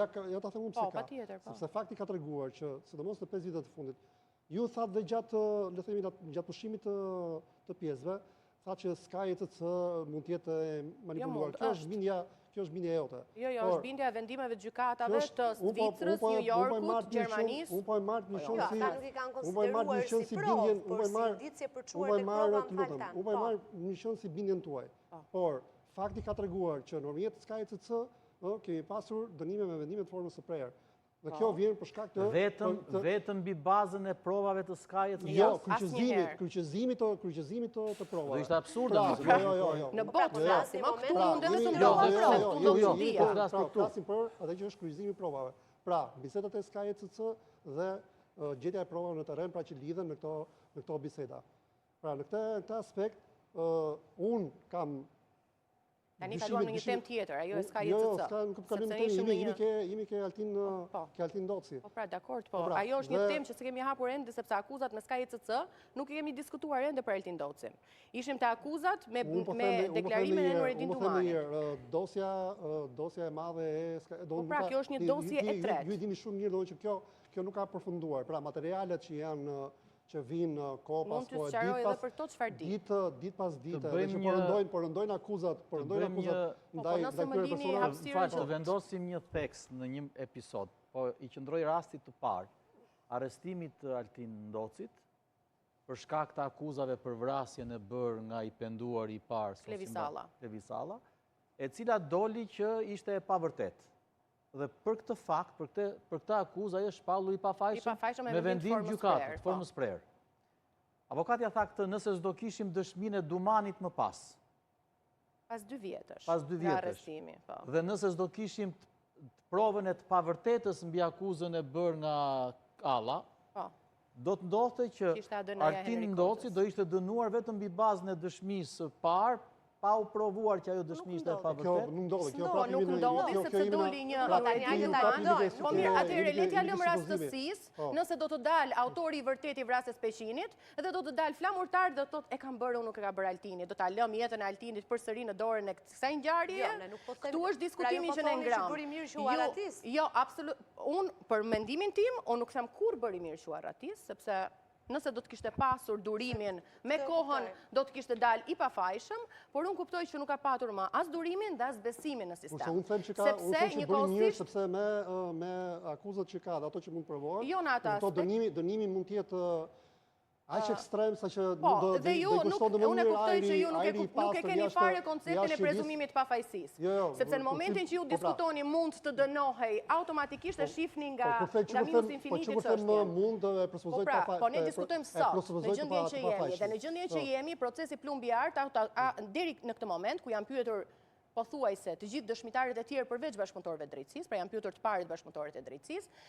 Ja ta them unë pse po, ka. Po. Sepse fakti ka treguar që, sidomos në 5 vitet e fundit, ju thatë dhe gjatë, le themi, gjatë pushimit të, të pjesëve, thatë që Sky ECC mund të jetë e manipuluar. Kjo është bindja, kjo është bindja jote. Jo, jo, është bindja e vendimeve të gjykatave të po- Zvicrës, po New Yorkut, Gjermanisë. Unë po e marr një jo, qenë si ata nuk i kanë konsideruar si provë, por si indicie për çuar tek prova më fal Unë po e marr një qenë si bindjen tuaj. Po. Por fakti ka treguar që nëpërmjet Sky ECC Ë, kemi pasur dënime me vendime të formës së prerë. Dhe kjo vjen për shkak të vetëm vetëm mbi bazën e provave të Sky ECC. Jo, kryqëzimit, kryqëzimit të kryqëzimit të të provave. Do ishte absurde. Pra, jo, jo, jo, jo. Në botë jo, jo. flasim, ë, këtu pra, mund edhe të jo, ndodhë jo, provë, jo, këtu jo, do jo, të po dia. flasim për flasim për atë që është kryqëzimi i provave. Pra, bisedat e Sky ECC dhe gjetja e provave në terren, pra që lidhen në këto në këto biseda. Pra, në këtë në këtë aspekt, unë kam Tani kaluam në një temë tjetër, ajo e Sky Jo, ECC. Jo, s'ka, nuk kalim temë, jemi, jemi ke, jemi ke Altin, po, po. ke Altin Ndoci. Po pra, dakord, po, po pra, ajo është një temë që s'e kemi hapur ende, sepse akuzat me Sky ECC nuk i kemi diskutuar ende për Altin Ndocin. Ishim te akuzat me, po me deklarimin e Nuredin Dumanit. Dosja, dosja e madhe e Sky... Po pra, kjo është një dosje e tretë. Ju i dini shumë mirë, do që kjo, kjo nuk ka përfunduar. Pra, materialet që janë që vijnë kohë pas kohe, ditë pas për to çfarë ditë. Ditë ditë pas dite, dhe që po rëndojnë, po rëndojnë akuzat, po rëndojnë akuzat po, ndaj po, ndaj këtyre personave. Më fal, të vendosim një theks në një episod, po i qëndroj rastit të parë, arrestimit të Altin Ndocit për shkak të akuzave për vrasjen e bërë nga i penduari i parë, Klevis Sala. Klevis Sala, e cila doli që ishte e pavërtetë. Dhe për këtë fakt, për këtë për këtë akuzë ai është shpallur i pafajshëm me vendim gjykate, të po. formës prerë. Avokatja tha këtë nëse s'do kishim dëshminë e Dumanit më pas. Pas dy vjetësh. Pas dy vjetësh. Arrestimi, po. Dhe nëse s'do kishim provën e të pavërtetës mbi akuzën e bërë nga Alla, po. do të ndodhte që Altin Ndoci do ishte dënuar vetëm mbi bazën e dëshmisë së parë, pa u provuar që ajo dëshmi ishte e pavërtetë. Kjo nuk ndodhi, kjo prapë nuk ndodhi sepse doli një pra, tani hajde ta ndoj. Po mirë, atëherë le t'ia lëmë rastësisë, po. nëse do të dalë autori i vërtetë i vrasjes Peqinit dhe do të dalë Flamurtari dhe thotë e kam bërë unë nuk e ka bërë Altini, do ta lëmë jetën e Altinit përsëri në dorën e kësaj ngjarjeje. Jo, po Këtu është diskutimi pra, që ne po ngramë. Bëri mirë që u arratis. Jo, absolut. Unë për mendimin tim, unë nuk them kurrë bëri mirë që u arratis, sepse nëse do të kishte pasur durimin me kohën, do të kishte dalë i pafajshëm, por unë kuptoj që nuk ka patur më as durimin dhe as besimin në Kurse sistem. unë them që ka, unë them që bëri mirë sepse me me akuzat që ka dhe ato që mund të provohen, jo në atë aspekt. Dënimi, dënimi mund të jetë aq ekstrem sa që po, do dhe ju nuk unë e kuptoj që ju nuk e nuk e keni fare konceptin e prezumimit të pafajësisë. Jo, jo, sepse në momentin që ju po pra. diskutoni mund të dënohej, automatikisht e po, shihni nga po, nga minus infiniti Po që kur them mund e presupozoj po pra, pa Po ne diskutojmë sot, në gjendjen që jemi, dhe në gjendjen që jemi, procesi Plumbi i Artë deri në këtë moment ku janë pyetur pothuajse të gjithë dëshmitarët e tjerë përveç bashkëpunëtorëve të drejtësisë, pra janë pyetur të parët bashkëpunëtorët e drejtësisë.